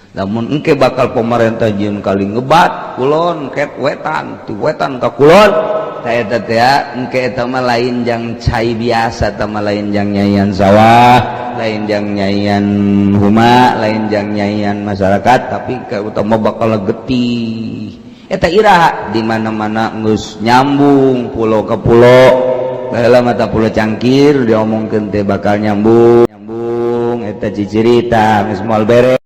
Namun engke bakal pemerintah jieun kali ngebat kulon ket wetan, ti wetan ka kulon. Tah eta teh engke eta mah lain jang cai biasa, eta mah lain jang nyaian sawah, lain jang nyaian huma, lain jang nyaian masyarakat, tapi utama bakal getih. Eta iraha di mana-mana geus nyambung pulau ke pulau. Baheula mata Pulau Cangkir diomongkeun teh bakal nyambung nyambung, eta cicirita geus moal beres.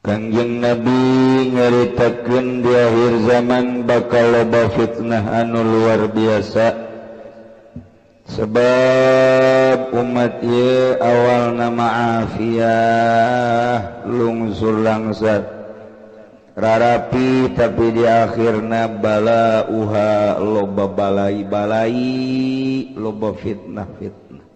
Kangjeng Nabi nyaritakeun di akhir zaman bakal loba fitnah anu luar biasa, sebab umat ye awal nama afiah, lungsur langsat, rarapi, tapi di akhirna bala uha, loba balai-balai, loba fitnah-fitnah.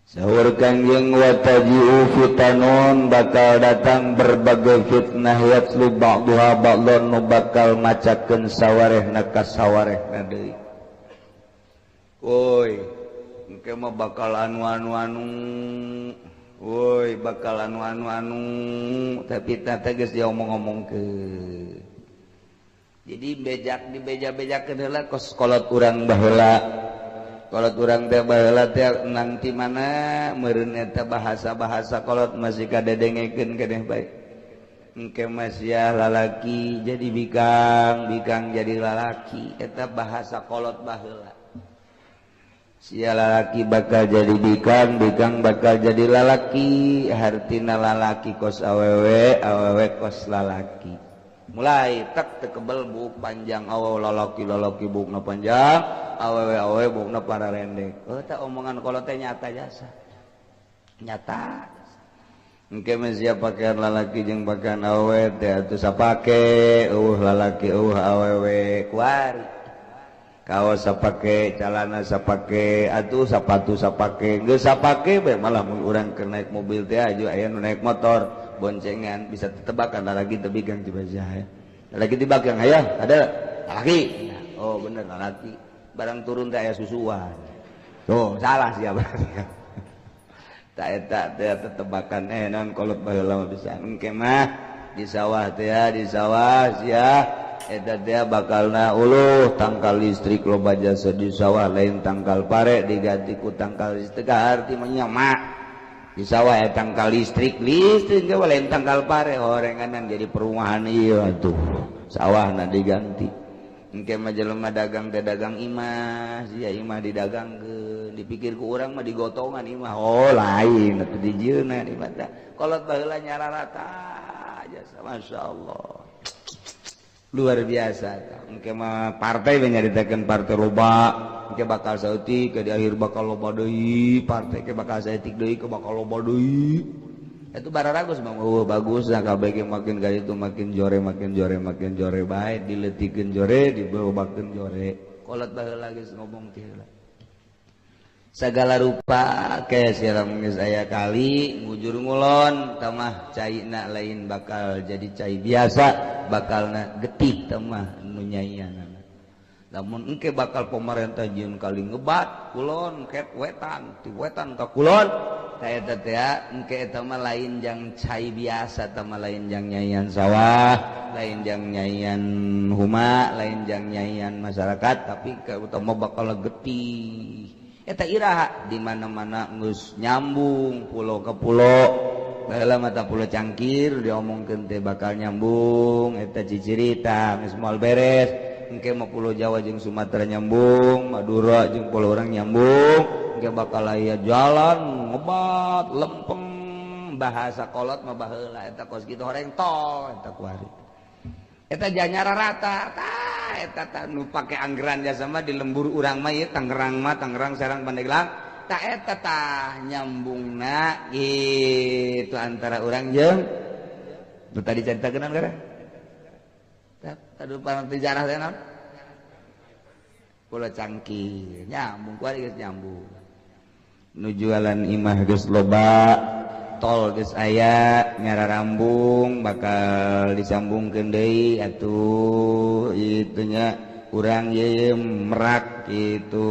Saur Kangjeng, wataji'u fitanun, bakal datang berbagai fitnah, yatlu ba'duha ba'don, nu bakal macakeun sawarehna ka sawarehna deui. Woi, engke mah bakal anu anu anu, woi, bakal anu anu anu, tapi teh geus diomong-omongkeun. Jadi bejak di beja-bejakeun heula kos kolot urang baheula. Kolot urang teh baheula teh nang ti mana meureun eta bahasa-bahasa kolot masih kadedengekeun keneh bae. Engke masih lalaki jadi bikang, bikang jadi lalaki, eta bahasa kolot baheula. Sia lalaki bakal jadi bikang, bikang bakal jadi lalaki, hartina lalaki kos awewe, awewe kos lalaki. Mulai tek tekebel buuk panjang, awewe lalaki lalaki buukna panjang, awewe awewe buukna para rendek. Oh, tak omongan kolot teh nyata jasa nyata. Engke mah sia pakaian lalaki jeung pakaian awewe teh atuh sapake, eueuh lalaki, eueuh awewe. Kuari kaos sapake, calana sapake, atuh sapatu sapake, geus sapake bae. Malah mun urang keur naik mobil teh aju aya nu naik motor boncengan, bisa tetebakan lalaki teu bikang tiba ya. Lalaki tibakang aya ada lalaki. Oh, bener lalaki. Barang turun teh aya susuan. Tuh, salah sia berarti. Tak eta teh tetebakan non kolot baheula mah bisa. Engke mah di sawah teh ya, di sawah sia eta teh bakalna uluh tangkal listrik loba jasa di sawah, lain tangkal pare diganti ku tangkal listrik. Arti mah mak di sawah ya tangkal listrik, listrik ge lain tangkal pare, horenganan jadi perumahan ieu atuh sawahna diganti. Engke mah jelema dagang teh dagang imah sia, imah didagangkeun, dipikir ku urang mah digotongan imah. Oh, lain atuh, dijieunna imah teh. Kolot baheula nyararata jasa, masyaallah, luar biasa. Engke mah partai nyaritakeun partai loba, engke bakal saeutik, ke di akhir bakal loba deui partai, ke bakal saeutik deui, ke bakal loba deui. Itu bararagus mah, oh, bagus lah kabeh. Makin kali itu makin jore, makin jore, makin jore bae, dileutikeun jore, diberobakeun jore. Kolot baheula geus ngomong teh heula segala rupa. Kayak siram geus aya kali ngujur ngulon tamah caina lain bakal jadi cai biasa, bakalna getih tamah nu nyaianana. Namun engke bakal pemerintah jieun kali ngebat kulon ket wetan, ti wetan ka kulon. Tah eta teh engke eta mah lain jang cai biasa, eta mah lain jang nyaian sawah, lain jang nyaian huma, lain jang nyaian masyarakat, tapi utama bakal getih. Eta iraha di mana-mana geus nyambung pulau ke pulau. Baheula mata Pulau Cangkir diomongkeun teh bakal nyambung, eta cicirita geus moal beres. Engke mah Pulau Jawa jeung Sumatera nyambung, Madura jeung pulau urang nyambung, engke bakal aya jalan ngebat lempeng, bahasa kolot mah baheula eta kos kitu, horeng tol eta kuari. Eta janyara rata tah eta tah nu pake anggaran jasa mah di lembur urang mah ieu Tangerang mah, Tangerang, Serang, Pandeglang. Tah eta tah nyambungna gitu antara urang jeung nu tadi caritakeun naon? Tadi sejarah teh naon? Pulau Cangkir nyambung kuari, geus nyambung. Nu jualan imah geus loba, tol geus aya nyararambung, bakal disambungkeun deui atuh itunya urang ye Merak itu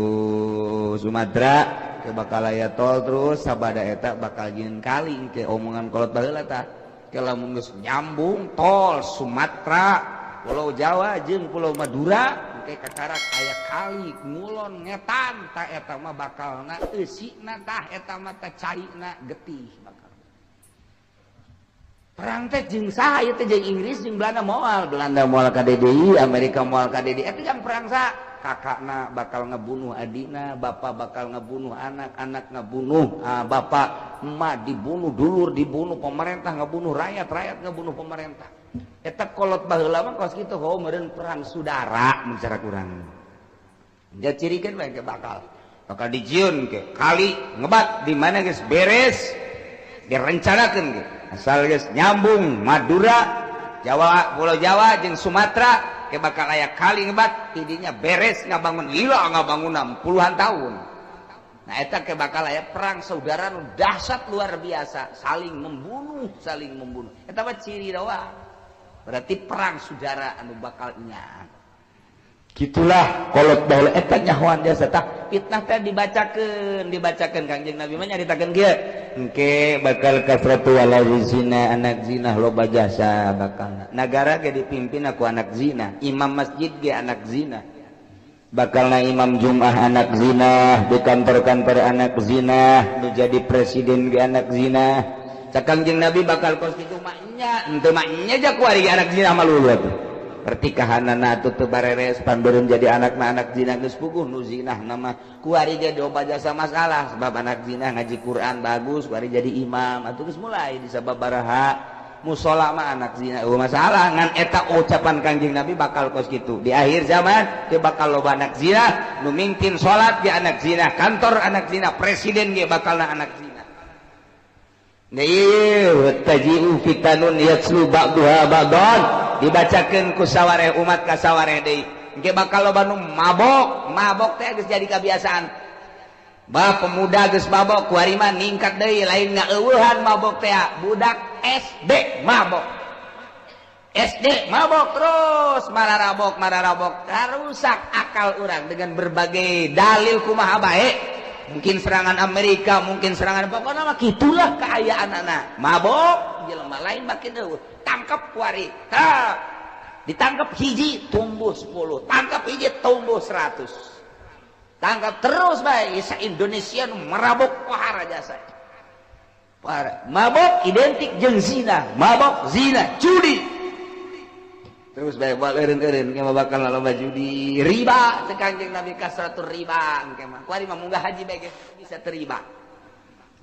Sumatera. ke bakal aya tol terus sabada eta bakal jieun kali ke omongan kolot baheula tah. Ke lamun geus nyambung tol Sumatera, Pulau Jawa jeung Pulau Madura engke kakarak aya kali ngulon ngetan tah eta mah bakalna eusina tah eta mah tah caina getih bakal. Perang teh jeung saha ieu teh jeung Inggris jeung Belanda moal, Belanda moal ka DDI, Amerika moal ka DDI. Eta jang perang saha? Kakakna bakal ngebunuh adina, bapak bakal ngebunuh anak, anak ngebunuh bapak, emak dibunuh, dulur dibunuh, pemerintah ngebunuh rakyat, rakyat ngebunuh pemerintah. Eta kolot baheula mah kos kitu heuh meureun perang saudara mun cara kurang. Dia cirikeun bae bakal bakal dijieun ke kali ngebat di mana geus beres direncanakeun ge. Asal geus nyambung Madura, Jawa, Pulau Jawa jeung Sumatera ke bakal aya kali ngebat tidinya beres ngabangun lila ngabangun puluhan tahun. Nah eta ke bakal aya perang saudara nu dahsyat luar biasa, saling membunuh, saling membunuh. Eta mah ciri doang. Berarti perang saudara anu bakal nya. Gitulah kolot baheula eta nyahoan jasa tah fitnah teh dibacakeun, dibacakeun Kangjeng Nabi mah nyaritakeun kieu. Engke bakal kasratu wala zina, anak zina loba jasa bakal. Nagara ge dipimpin ku anak zina, imam masjid ge anak zina. Bakalna imam Jum'ah anak zina, di kantor-kantor anak zina, nu jadi presiden ge anak zina. Cak Kangjeng Nabi bakal kos kitu maknya, henteu maknya ja kuari ge anak zina malulu atuh. Pertikahanana atuh teu bareres panbeureum jadi anakna anak zina geus puguh nu zinah nama kuari ge loba jasa masalah sebab anak zina ngaji Quran bagus kuari jadi imam atuh geus mulai disababaraha musola mah anak zina eueuh masalah ngan eta ucapan Kangjeng Nabi bakal kos kitu di akhir zaman teu bakal loba anak zina nu mingkin salat ge anak zina kantor anak zina presiden ge bakalna anak zina. Nah, taji'u fitanun yatslu ba'duha ba'dan dibacakeun ku sawareh umat ka sawareh deui engke bakal loba nu mabok, mabok teh geus jadi kebiasaan. Bah pemuda geus mabok kuari mah ningkat deui lain ngaeueuhan mabok teh budak SD mabok. SD mabok terus mararabok mararabok rusak akal urang dengan berbagai dalil kumaha bae. Mungkin serangan Amerika, mungkin serangan pokoknya mah kitulah keayaan anak. Mabok jelema lain makin eueuh. Tangkap kuari. Tah. Ditangkap hiji tumbuh 10, tangkap hiji tumbuh 100. Tangkap terus bae sa Indonesia nu merabok pohara jasa. Pohara. Mabok identik jeung zina, mabok zina, judi. Terus bae bal eureun-eureun engke mah bakal loba judi, riba cek Kangjeng Nabi kasratur riba engke mah. Kuari mah munggah haji bae bisa terima.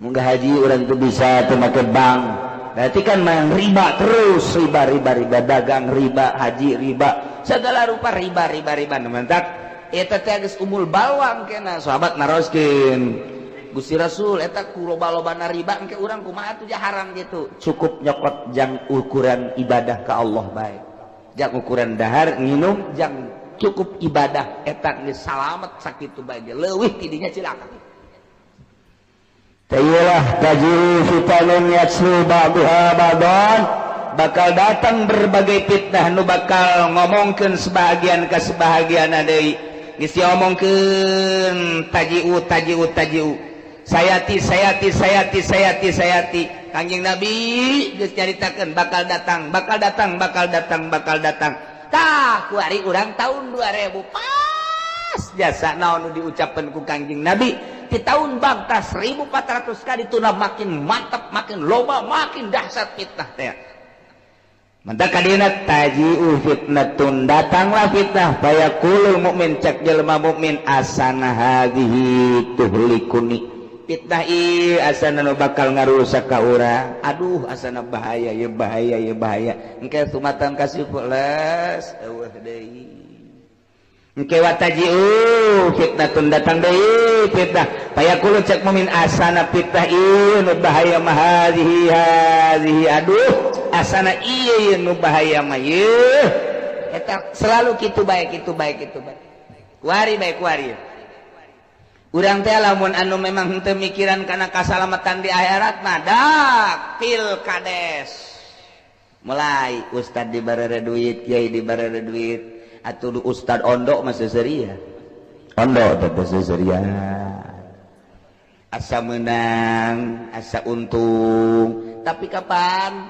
Munggah haji urang teu bisa teu make bank. Berarti kan main riba terus, riba riba riba dagang riba, haji riba, segala rupa riba riba riba. Mantak eta teh geus umul balwa engkena sahabat naroskeun. Gusti Rasul eta ku loba-lobana riba engke urang kumaha atuh haram gitu. Cukup nyokot jang ukuran ibadah ka Allah bae. Jang ukuran dahar nginum jang cukup ibadah eta geus salamet sakitu bae leuwih tidinya cilaka. Tayilah tajiru fitanun yatslu ba'duha ba'dan bakal datang berbagai fitnah nu bakal ngomongkeun sebahagian ka sebahagian deui. Geus diomongkeun tajiu tajiu tajiu sayati sayati sayati sayati sayati Kangjeng Nabi geus nyaritakeun bakal datang bakal datang bakal datang bakal datang. Tah kuari urang tahun 2000 pas jasa naon nu diucapkeun ku Kangjeng Nabi di tahun bangta 1400 kali tuna makin mantap makin loba makin dahsyat fitnah teh. Mantap kadina taji'u fitnatun datanglah fitnah fayaqulul mukmin cak jelema mukmin asana hadhihi tuhlikuni. Fitnah ieu asana nu bakal ngarusak ka urang. Aduh asana bahaya ya bahaya ya bahaya. Engke sumatan kasih les eueuh deui. Engke wataji'u fitnatun datang deui fitnah fayaqulu cak mukmin asana fitnah ieu nu bahaya mah hadhihi hadhihi aduh asana ieu nu bahaya mah ieu. Eta selalu kitu bae kitu bae kitu bae. Kuari bae kuari. Urang teh lamun anu memang henteu mikiran kana kasalamatan di akhirat mah dak pilkades. Mulai ustad dibarere duit, kiai dibarere duit, atuh ustad ondo mah seuseurian. Ondo teh seuseurian. Asa menang, asa untung. Tapi kapan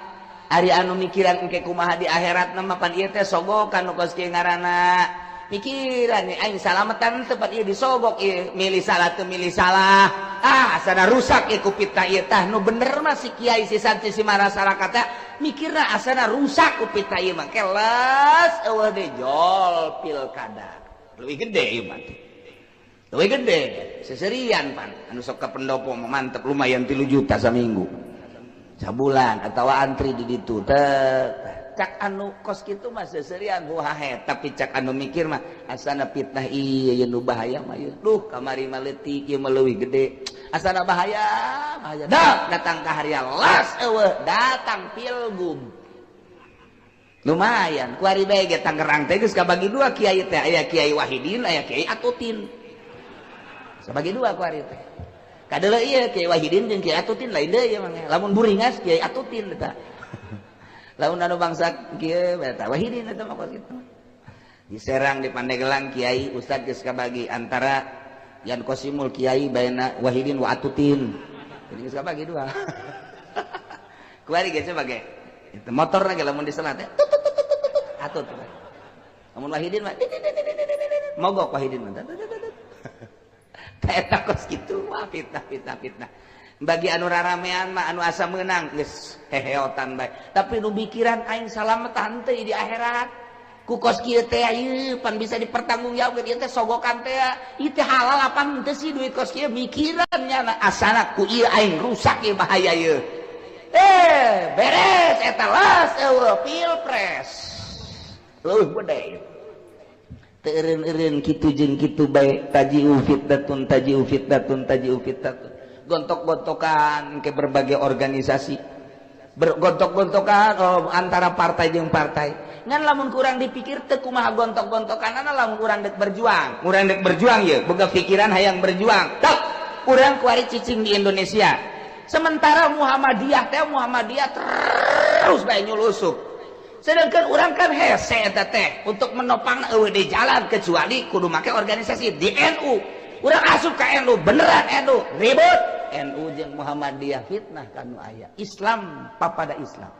ari anu mikiran engke kumaha di akhirat mah, pan ieu teh sogokan nu kos kieu ngaranna. Mikiran nih aing salametan teu, pan ieu disogok ieu, milih salah teu milih salah. Ah, asana rusak ieu ku fitnah ieu tah. Nu bener mah si kiai, si santri, si masyarakat mikirna asana rusak ku fitnah ieu mah. Keles eueuh deui jol pilkada. Leuwih gede ieu mah. Leuwih gede seserian pan anu sok ka pendopo mah mantep, lumayan 3 juta saminggu, sabulan, atau antri di ditu teh. Cak anu kos kitu mah seserian huhahe, tapi cak anu mikir mah asana fitnah ieu ieu nu bahaya mah ieu. Duh, kamari mah leutik, ieu mah leuwih gede, asana bahaya bahaya. Dah datang ka haria las eueuh datang pilgub, lumayan. Kuari bae ge Tangerang teh geus kabagi dua kiai teh, aya Kiai Wahidin, aya Kiai Atutin, sabagi dua kuari teh. Kadeuleu ieu Kiai Wahidin jeung Kiai Atutin lain deui ieu mah. Lamun buringas Kiai Atutin eta. Lamun anu bangsa kieu eta Wahidin eta mah kos kitu. Di Serang, di Pandeglang, kiai ustad geus kabagi antara Yan Kosimul kiai baina Wahidin wa Atutin. Jadi geus kabagi dua. Kuari geus sebagai itu motor lagi lamun diselat teh tut tut tut tut tut atut. Lamun Wahidin mah mogok Wahidin mah. Eta kos kitu wah, fitnah fitnah fitnah. Bagi anu raramean mah, anu asa meunang geus heheotan bae. Tapi nu mikiran aing salametan teu di akhirat ku kos kieu teh, ieu pan bisa dipertanggungjawabkeun, ieu teh sogokan teh, ieu teh halal apa henteu sih duit kos kieu, mikiran nya asana ku ieu aing rusak ieu, bahaya ieu. Eh, beres eta las eueuh pilpres, leuwih gede. Teu eureun-eureun kitu jeung kitu bae, taji'u fitnatun, taji'u fitnatun, taji'u fitnatun. Gontok-gontokan ke berbagai organisasi, bergontok-gontokan, oh, antara partai jeung partai. Ngan lamun kurang dipikir teu kumaha gontok-gontokanana, lamun urang dek berjuang, urang dek berjuang ye boga pikiran hayang berjuang tak urang kuari cicing di Indonesia. Sementara Muhammadiyah teh, Muhammadiyah terus bae nyulusup, sedangkan urang kan hese eta teh untuk menopang eueuh di jalan kecuali kudu make organisasi di NU. Urang asup ka NU, beneran NU ribut, NU jeung Muhammadiyah, fitnah kanu aya Islam papada Islam.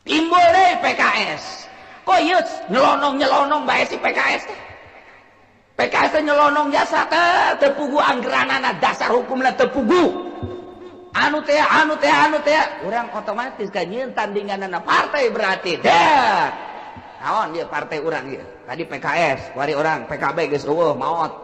Timbul deh PKS, kok ieu nyelonong nyelonong bae si PKS teh. PKS teh nyelonong jasa teh teu pugu anggeranana, dasar hukumna teu pugu, anu teh anu teh anu teh. Urang otomatis kan nyieun tandinganana partai, berarti dah naon dia partai urang ieu tadi PKS, wari urang PKB geus eueuh, maot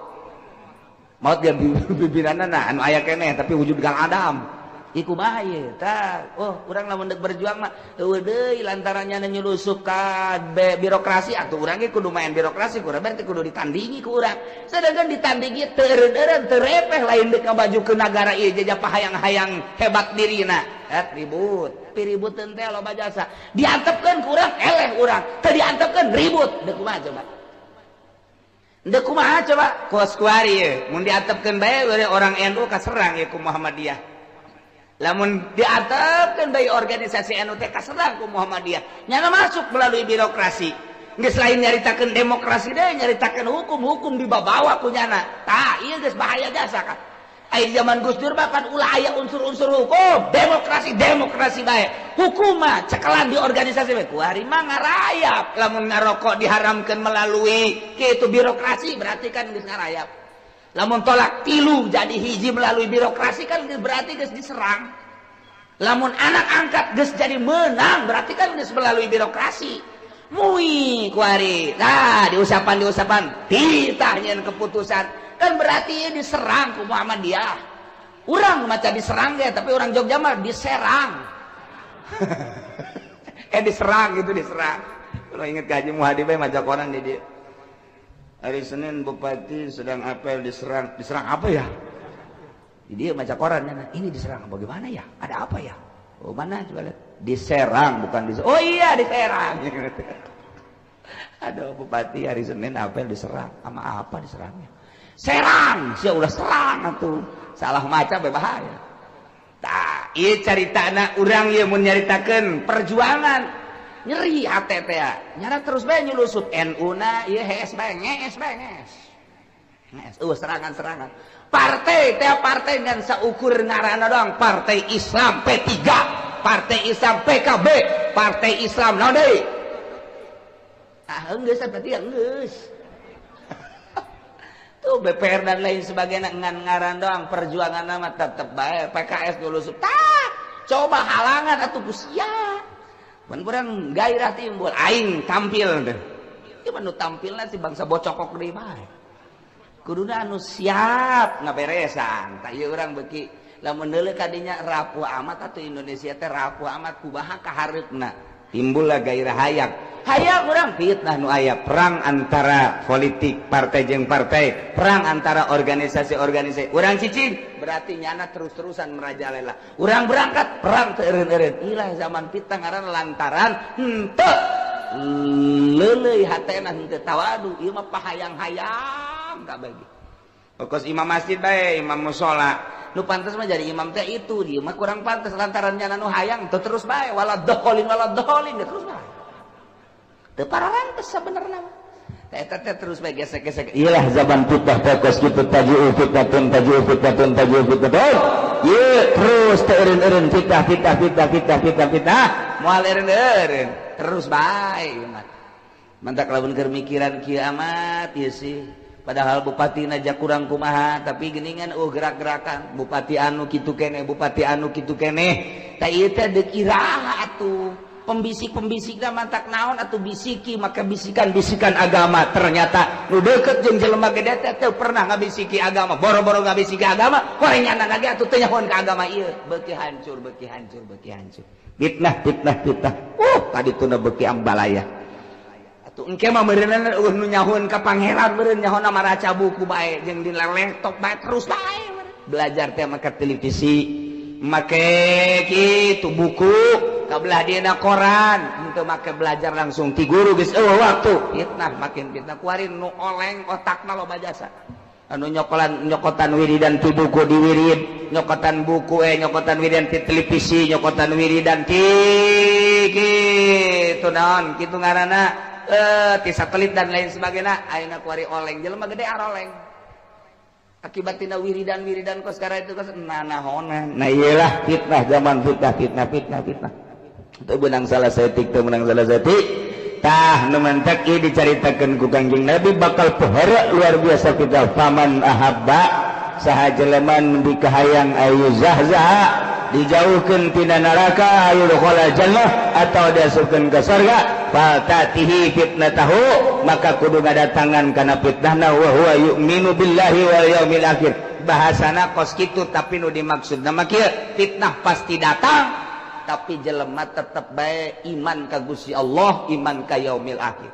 maot dia pimpinanana anu aya keneh tapi wujud Gang Adam. Iku kumaha ieu tah? Oh, urang lamun deuk berjuang mah eueuh deui lantaran nya nyulusup ka birokrasi, atuh urang ge kudu main birokrasi, kurang berarti kudu ditandingi ku urang. Sedangkan ditandingi teu eureun-eureun, teu repeh, lain deuk ngamajukeun nagara ieu jajah pahayang-hayang hebat dirina. Et ribut piributeun teh loba jasa. Diantepkeun ku urang eleh, urang teu diantepkeun ribut. Deuk kumaha coba? Deuk kumaha coba? Kos kuari ieu mun diantepkeun bae orang NU kaserang ieu ku Muhammadiyah. Lamun diantepkeun bae organisasi NU teh kaserang ku Muhammadiyah. Nyana masuk melalui birokrasi. Geus lain nyaritakeun demokrasi deh, nyaritakeun hukum, hukum dibabawa ku nyana. Tah, ieu geus bahaya jasa kan. Aya di zaman Gus Dur mah kan ulah aya unsur-unsur hukum, demokrasi demokrasi bae. Hukum mah cekelan di organisasi bae. Kuari mah ngarayap. Lamun ngarokok diharamkeun melalui kitu birokrasi berarti kan geus ngarayap. Lamun tolak tilu jadi hiji melalui birokrasi kan berarti geus diserang. Lamun anak angkat geus jadi menang berarti kan geus melalui birokrasi. Mui kuari. Nah, diusapan-diusapan ditah nyeun keputusan kan berarti diserang ku Muhammadiyah. Urang maca diserang ge, tapi orang Jogja mah diserang. Diserang gitu, diserang. Kalau inget gaji Muhadi bae maca koran di dia. Hari Senin bupati sedang apel diserang. Diserang apa ya? Dia baca koran, ini diserang bagaimana ya? Ada apa ya? Oh, mana coba lihat. Diserang bukan diserang. Oh iya, diserang. Aduh, bupati hari Senin apel diserang. Sama apa diserangnya? Serang, sia ulah serang atuh. Salah maca bahaya. Tah, ieu caritana urang ieu mun nyaritakeun perjuangan. Nyeri hate teh nyara terus bae nyulusup NU na ieu hees bae, ngees bae, ngees ngees, eueuh serangan-serangan. Partai teh partai ngan saukur ngaranna doang, Partai Islam P3, Partai Islam PKB, Partai Islam naon deui? Ah geus berarti geus. Tuh BPR dan lain sebagainya ngan ngaran doang, perjuangan nama tetep bae PKS dulu tah coba halangan atuh sia. Mun kurang gairah timbul aing tampil deh. Ieu mah nu tampilna si bangsa bocokok deui bae. Kuduna anu siap ngaberesan tah ieu urang beuki lamun deuleu ka dinya rapuh amat atuh Indonesia teh rapuh amat kumaha kahareupna timbullah gairah hayang hayang urang fitnah nu aya perang antara politik partai jeung partai perang antara organisasi-organisasi urang cicing berarti nyana terus-terusan merajalela urang berangkat perang teu eureun-eureun ilah zaman fitnah ngaran lantaran henteu leuleuy hatena henteu tawadu ieu mah pahayang-hayang bagi pokos imam masjid bae imam mushola nu pantes mah jadi imam teh itu dia mah kurang pantes lantaran nyana nu hayang teu terus bae wala dholin terus bae teu pararantes sabenerna teh eta teh terus bae gesek-gesek iyalah zaman fitnah teh kos kitu taji'u fitnatun taji'u fitnatun taji'u fitnatun ieu terus teh eureun-eureun fitnah fitnah fitnah fitnah fitnah fitnah moal eureun-eureun terus bae mantak lamun keur mikiran kieu amat ieu sih. Padahal bupati naja kurang kumaha tapi geningan gerak-gerakan bupati anu kitu keneh bupati anu kitu keneh tah ieu teh deuk iraha atuh pembisik-pembisikna mantak naon atuh bisiki maka bisikan-bisikan agama ternyata nu deukeut jeung jelema gede teh teu pernah ngabisiki agama boro-boro ngabisiki agama horengan lagi atuh teu nyahoan ka agama ieu beuki hancur beuki hancur beuki hancur fitnah fitnah fitnah tadi tuna beuki ambalaya atuh engke mah meureunna eueuh nu nyahoan ka pangeran meureun nyahoana maraca buku bae jeung di laptop bae terus bae belajar teh make televisi make kitu buku kabelah dieuna koran henteu make belajar langsung ti guru geus eueuh waktu fitnah makin fitnah kuari nu oleng otakna loba jasa anu nyokolan nyokotan wiridan ti buku di wirid nyokotan buku nyokotan wiridan ti televisi nyokotan wiridan ti kitu naon kitu ngaranna ti satelit dan lain sebagainya ayeuna kuari oleng jelema gede aroleng akibat tina wiridan-wiridan kos kara itu kos nanahonan. Nah iyalah fitnah zaman fitnah fitnah fitnah fitnah teu beunang salah saeutik teu meunang salah saeutik tah nu mantak ieu dicaritakeun ku Kangjeng Nabi bakal pohara luar biasa fitnah faman ahabba saha jelema nu dikahayang ayu zahzaha dijauhkeun tina neraka ayu dakhala jannah atau diasupkeun ka surga fatatihi fitnatahu maka kudu ngadatangan kana fitnahna wa huwa yu'minu billahi wal yaumil akhir bahasana kos kitu tapi nu dimaksudna mah kieu fitnah pasti datang tapi jelema tetep bae iman ka Gusti Allah iman ka yaumil akhir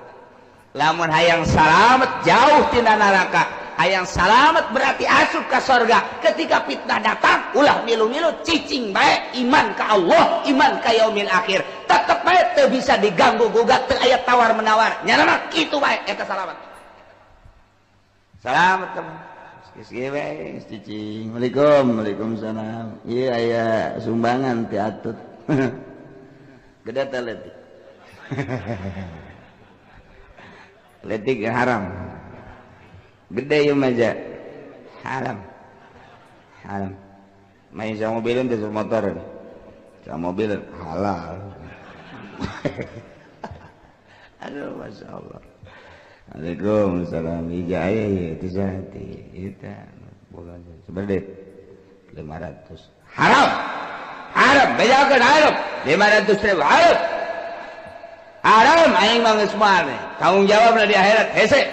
lamun hayang salamet jauh tina neraka hayang salamet berarti asup ka sorga ketika fitnah datang ulah milu-milu cicing bae iman ka Allah iman ka yaumil akhir tetep bae teu bisa diganggu gugat teu aya tawar menawar nyana mah kitu bae eta salamet salamet teman geus kieu bae cicing Waalaikum waalaikumsalam ieu aya sumbangan ti atut gede teh leutik leutik haram gede ieu mah haram haram main sama mobilin teh motor sama mobil halal aduh masya Allah Waalaikumsalam ijaya itu sati eta bukan sebenarnya 500 haram haram bejakeun haram 500.000 haram haram aing mah geus moal tanggung jawabna di akhirat hese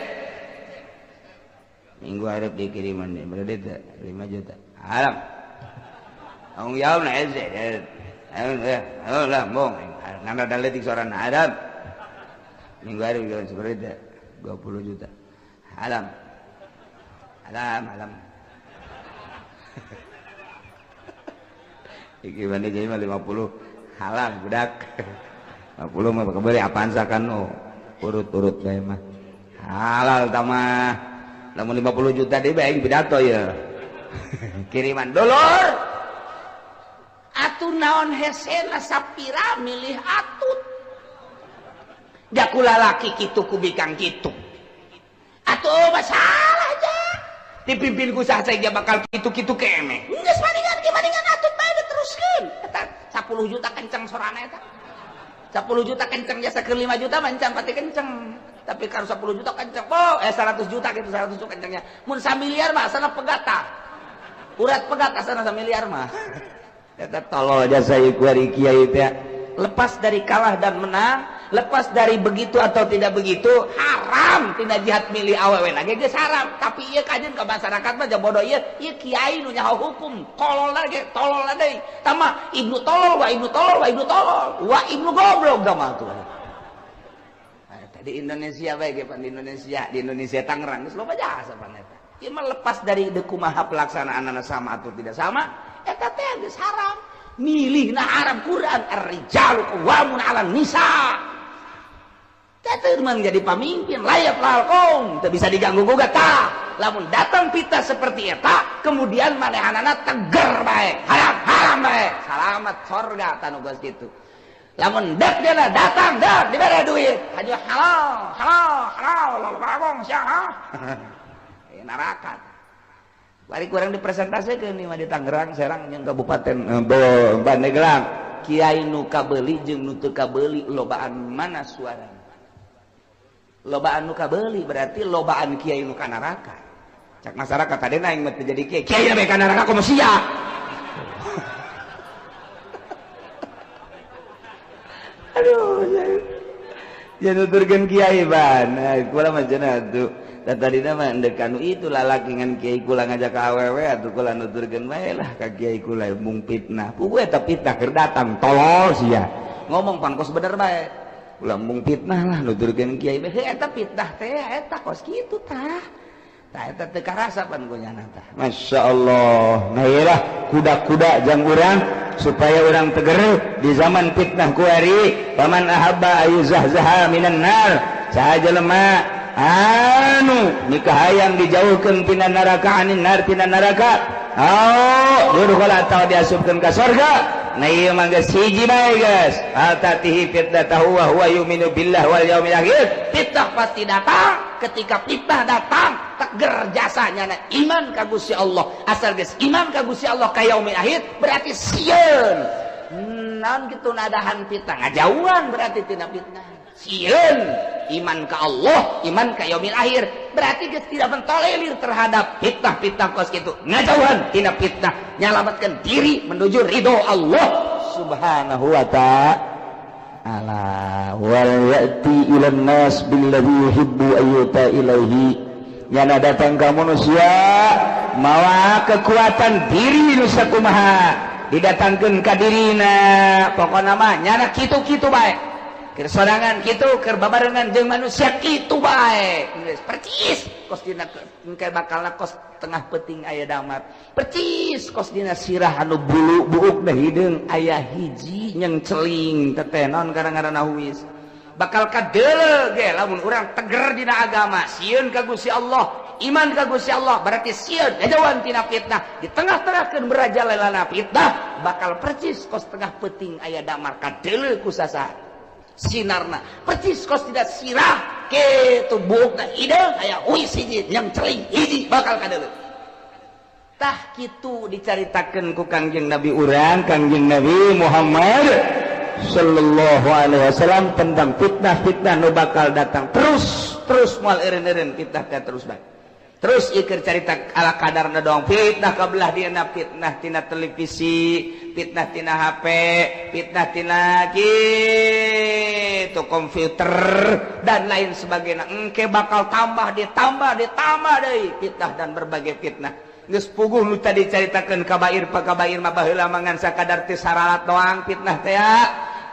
minggu harap dikiriman deh berarti 5 juta haram tanggung jawabna hese lah bong nanda daletik seorang haram minggu harap seperti 20 juta haram haram haram gimana jadi mah 50 halal budak 50 mah kebeli apaan sakan oh urut-urut bae mah halal tamah lamun 50 juta deui bae pidato ya kiriman dulur atuh naon hesena sapira milih atut jaku lalaki kitu ku bikang kitu atuh masalah aja Dipimpin ku saha cai bakal kitu-kitu keneh. Geus maningan ge maningan atut bae diteruskeun. Eta 10 juta kenceng sorana eta. 10 juta kenceng jasa keur 5 juta mah encan pati kenceng. Tapi kalau 10 juta kenceng, oh 100 juta gitu 100 juta kencengnya. Mun samiliar mah asana pegat tah. Urat pegat asana samiliar mah. Eta tolol jasa ieu kuari kiai teh. Lepas dari kalah dan menang, lepas dari begitu atau tidak begitu, haram tina jihad milih awewe lagi geus haram. Tapi ieu kajeun ka masyarakat mah bodoh ieu, ieu kiai nu nyaho hukum, tolol lagi, tolol deui. Tama ibnu tolol wa ibnu tolol wa ibnu tolol, wa ibnu goblok da mah tuh. Di Indonesia bae ge pan di Indonesia Tangerang geus loba jasa pan eta. Ieu mah lepas dari kumaha pelaksanaanna sama atau tidak sama, eta teh geus haram. Milih na haram Quran ar-rijalu qawwamun 'alan nisa. Teh mah jadi pamimpin layak lalkong teu bisa diganggu gugat tah. Lamun datang fitnah seperti eta, kemudian manehanana teger bae, haram haram bae. Salamat sorga tanu geus kitu. Lamun dek dia datang dek dibere duit, haju halal halal halal lalu bagong sia ha. Neraka. Bari kurang dipresentasikan nih mah di Tangerang, Serang jeung Kabupaten Pandeglang. Kiai nu kabeuli jeung nu teu kabeuli lobaan mana suarana? Lobaan nu kabeuli berarti lobaan kiai nu ka neraka. Cak masyarakat kadena aing mah teu jadi kiai. Kiai bae ka neraka komo sia. Aduh, ya nuturkeun kiai ban. Kula mah cenah atuh. Dan tadi nama ndek kanu itu lalaki ngan kiai kula ngajak ka awewe atuh kula nuturkeun bae lah ka kiai kula mung fitnah. Puguh eta fitnah keur datang tolol sia. Ngomong pan kos bener bae. Kula mung fitnah lah nuturkeun kiai bae. Heuh eta fitnah teh eta kos kitu tah. Tah eta teu karasa pan ku nyana tah. Masyaallah. Nah ieu lah kuda-kuda jang urang supaya urang teger di zaman fitnah kuari. Paman ahabba ayuzahzaha minan nar. Saha jelema anu nikah hayang dijauhkeun tina neraka anin nar tina neraka oh yudkhala atawa diasupkeun ka surga. Nah ieu mah geus hiji bae geus altatihi fitnatahu wa huwa yu'minu billah wal yaumil akhir. Fitnah pasti datang. Ketika fitnah datang teger jasanya na iman ka Gusti Allah. Asal geus iman ka Gusti Allah ka yaumil akhir berarti sieun naon kitu nadahan fitnah ngajauhan berarti tina fitnah. Sieun iman ke Allah, iman ke yaumil akhir berarti geus tidak mentolerir terhadap fitnah-fitnah kos kitu. Ngajauhan tina fitnah, nyalamatkan diri menuju ridho Allah Subhanahu wa ta'ala. Wal ya'ti ilan nas billadzi yuhibbu ayyuta ilaihi. Nyana datang ka manusia mawa kekuatan diri nu sakumaha didatangkeun ka dirina. Pokona mah nyana kitu-kitu bae. Keur sorangan kitu, keur babarengan jeung manusia kitu bae. Geus percis kos dina engke bakalna kos tengah peuting aya damar. Percis kos dina sirah anu bulu buuk da hideung aya hiji nyeng celing teteh naon karang-ngaranna huis. Bakal kadeuleu ge lamun urang teger dina agama, sieun ka Gusti Allah, iman ka Gusti Allah berarti sieun ngajauhan tina fitnah. Di tengah-tengahkeun berajalelana fitnah bakal percis kos tengah peuting aya damar kadeuleu ku sasaha. Sinarna percis kos tidak sirah kitu buukna hideung aya huis hiji yang celing hiji bakal kadeuleu. Tah kitu dicaritakeun ku Kangjeng Nabi urang, Kangjeng Nabi Muhammad sallallahu alaihi wasallam tentang fitnah-fitnah nu bakal datang terus terus moal eureun-eureun fitnah teh terus bae. Terus ieu keur carita ala kadarna doang fitnah ka belah dieuna, fitnah tina televisi, fitnah tina HP, fitnah tina kitu komputer dan lain sebagainya. Engke bakal tambah ditambah ditambah deui fitnah dan berbagai fitnah. Geus puguh nu tadi caritakeun kabair pakabair mah baheula mah ngan sakadar teu saralat doang fitnah teh.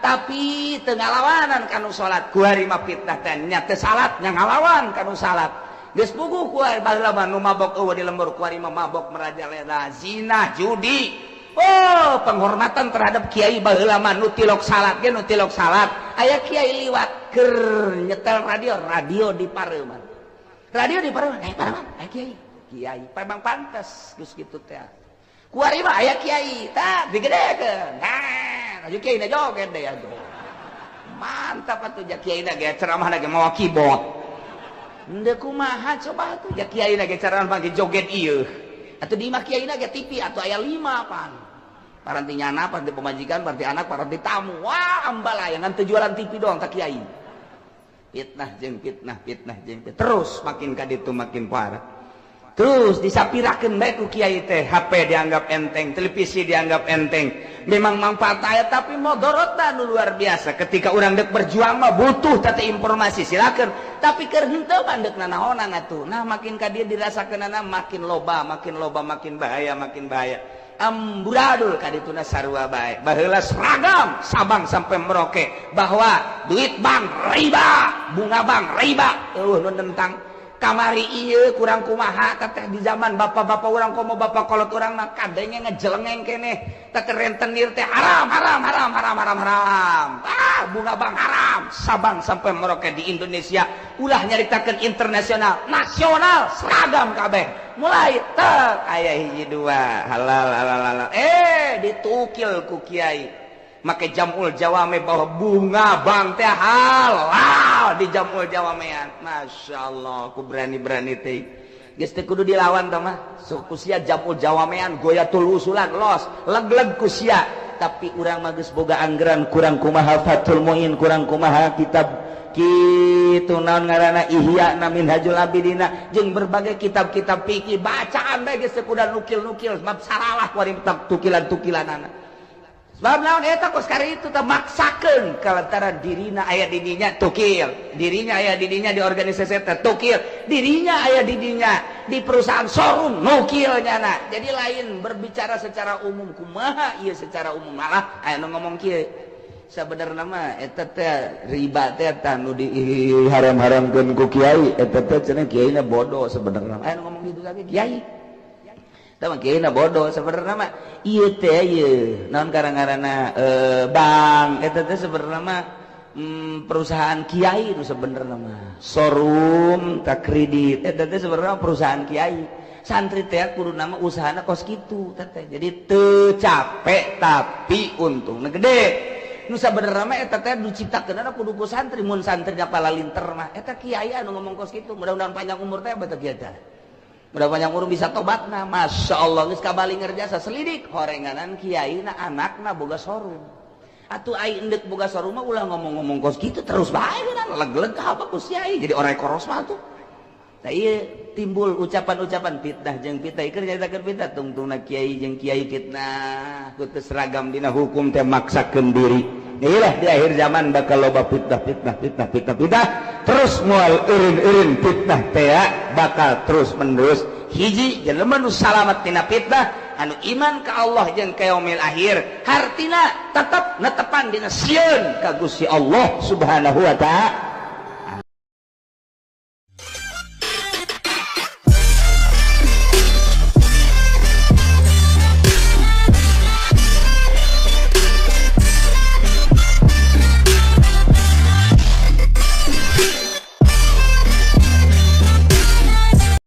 Tapi teu ngalawanan kanu salat kuari mah fitnah teh nya teu salat nya ngalawan kanu salat. Geus puguh kuari baheula mah nu mabok eueuh di lembur kuari mah mabok merajalela zina judi. Oh, penghormatan terhadap kiai baheula mah nu tilok salat ge nu tilok salat. Aya kiai liwat keur nyetel radio, radio di pareuman. Radio di pareuman, aya pareuman, aya kiai. Kiai memang pantes geus kitu teh. Kuari mah aya kiai, tah digedekeun. Nah, aju kiai na joget deui atuh. Mantap atuh ja kiai na ge ceramahna ge mawa keyboard. Henteu, kumaha coba tuh ya? Kiai ge cara make joget ieu atuh di imah. Kiai ge TV atuh aya lima pan, paranti nyana, paranti pemajikan, paranti anak, paranti tamu. Wah, ambalaya ngan teu jualan TV doang. Tak kiai fitnah jeung fitnah, fitnah jeung fitnah. Terus makin ka ditu makin parah. Terus disapirakeun bae ku kiai teh. HP dianggap enteng, televisi dianggap enteng. Memang manfaat aya, tapi modorotna nu luar biasa. Ketika urang dek berjuang mah butuh tata informasi, silakan, tapi keur henteu mah deuk nanaonan atuh? Nah, makin ka dieu dirasakeunana makin loba, makin loba, makin bahaya, makin bahaya, amburadul ka dituna sarua bae. Baheula seragam Sabang sampai Merauke bahwa duit bank riba, bunga bank riba, eueuh nu nentang. Kamari ieu kurang kumaha teteh, di zaman bapak-bapak urang, komo bapak kolot urang mah kadenge ngejelengeng keneh teteh, rentenir teh haram, haram, haram, haram, haram, haram, ah, bunga bank haram. Sabang sampai Merauke di Indonesia, ulah nyaritakeun internasional, nasional, seragam kabeh. Mulai tek aya hiji dua halal, halal, halal, eh ditukil ku kiai make jamul jawame bahwa bunga bank teh halal di jamul jawamean. Masya Allah, aku berani-berani teh geus teu kudu dilawan tah mah. Sok ku sia jamul jawamean, goyatul usulan, los leg-leg ku sia. Tapi urang mah geus boga anggaran, kurang kumaha Fathul Muin, kurang kumaha kitab kitu, naon ngaranna, Ihya na, Minhajul Abidina, jeung berbagai kitab-kitab fikih bacaan bae geus teu kudu nukil-nukil, sebab saralah kuari tukilan-tukilanana. Sebab naon eta? Kos kari itu teh maksakeun kalantara dirina aya di dinya tukil, dirinya aya di dinya di organisasi teh tukil, dirinya aya di dinya di perusahaan showroom nukil nyana. Jadi lain berbicara secara umum kumaha ieu secara umum, malah aya nu ngomong kieu, sabenerna mah eta teh riba teh tah nu diharam-haramkeun ku kiai eta teh cenah kiaina bodoh. Sebenarnya aya nu ngomong gitu lagi, kiai tah kiai na bodoh. Sebenarnya mah ieu teh ieu naon karang-karana bank eta teh sebenarnya mah perusahaan kiai itu. Sebenarnya mah showroom tak kredit eta teh sebenarnya perusahaan kiai. Santri teh kudu nama usahana kos kitu teh, jadi teu capek tapi untung gede. Nu sabenerna mah eta teh diciptakeun kudu ku santri, mun santri palalinter mah. Eta kiai anu ngomong kos kitu, mudah-mudahan panjang umur teh beta kiai teh, mudah panjang umur bisa tobat. Nah, Masya Allah, geus kabali ngerjasa selidik horenganan kiai na anakna boga showroom atuh. Ai endek boga showroom mah ulah ngomong-ngomong kos kitu terus bae kan leg-leg apa ku kiai, jadi orang koros mah tuh. Nah, iya timbul ucapan-ucapan fitnah jeung fitnah. Ieu nyaritakeun fitnah tungtungna kiai jeung kiai fitnah ku teu seragam dina hukum teh, maksakeun diri. Inilah di akhir zaman bakal loba fitnah, fitnah, fitnah, fitnah, fitnah terus, moal eureun-eureun fitnah teh bakal terus menerus. Hiji jelema nu salamat tina fitnah anu iman ka Allah jeung ka yaumil akhir, hartina tetep netepan dina sieun ka Gusti Allah Subhanahu wa Ta'ala.